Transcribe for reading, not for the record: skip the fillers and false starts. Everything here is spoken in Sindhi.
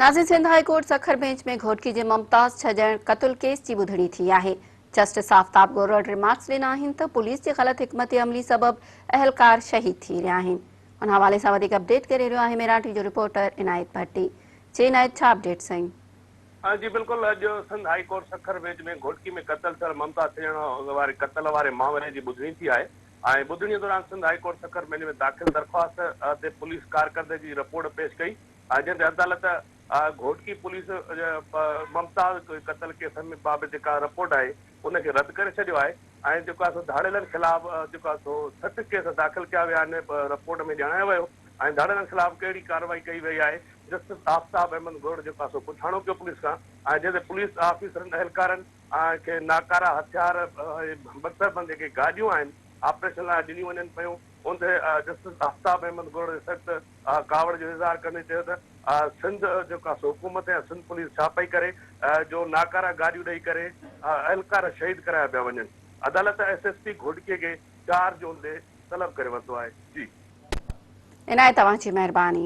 ناظرين Sindh high court Sukkur bench ۾ Ghotki جي ممتاز ڇڄڻ قتل ڪيس جي ٻڌڻي ٿي آهي. جسٽس آفتاب گورڙ ريمارڪس ڏنا آهن ته پوليس جي غلط حڪمت عملي سبب اهلڪار شهيد ٿي رهيا آهن. ان حوالي سان وڌيڪ اپڊيٽ ڪري رهيو آهي ميران ٽي جو رپورٽر عنايت ڀٽي. جي عنايت ڇا اپڊيٽس آهن؟ جي بلڪل اڄ Sindh high court Sukkur bench ۾ Ghotki ۾ قتل ٿيل ممتاز ڇڄڻ واري قتل واري مامري جي ٻڌڻي ٿي آهي ۽ ٻڌڻي دوران Sindh high court Sukkur bench ۾ داخل درخواست تي پوليس ڪارڪردگي جي رپورٽ پيش ڪئي جنهن تي عدالت گهوٽڪي پوليس ممتاز قتل ڪيس ۾ بابت جيڪا رپورٽ آهي ان کي رد ڪري ڇڏيو آهي ۽ جيڪو آهي سو ڌاڙيلن خلاف جيڪو آهي سو 60 ڪيس داخل ڪيا ويا آهن رپورٽ ۾ ڄاڻايو ويو ۽ ڌاڙيلن خلاف ڪهڙي ڪارروائي ڪئي وئي آهي جسٽس آفتاب احمد گورڙ جيڪو آهي سو پڇاڻو ڪيو پوليس کان ۽ جنهن تي پوليس آفيسرن اهلڪارن کي ناڪارا هٿيار ۽ بڪتربند جيڪي گاڏيون آهن آپريشن لاء ڏنيون وڃن پيون ان تي جسٽس آفتاب احمد گورڙ سخت ڪاوڙ جو اظهار ڪندي چيو ته سنڌ جيڪا سو حڪومت يا سنڌ پوليس ڇا پئي ڪري جو ناڪارا گاڏيون ڏئي ڪري اهلڪار شهيد ڪرايا پيا وڃن. عدالت ايس ايس پي گهوٽڪي کي 4 جون تي طلب ڪري ورتو آهي. جي. عنايت اوهان جي مهرباني.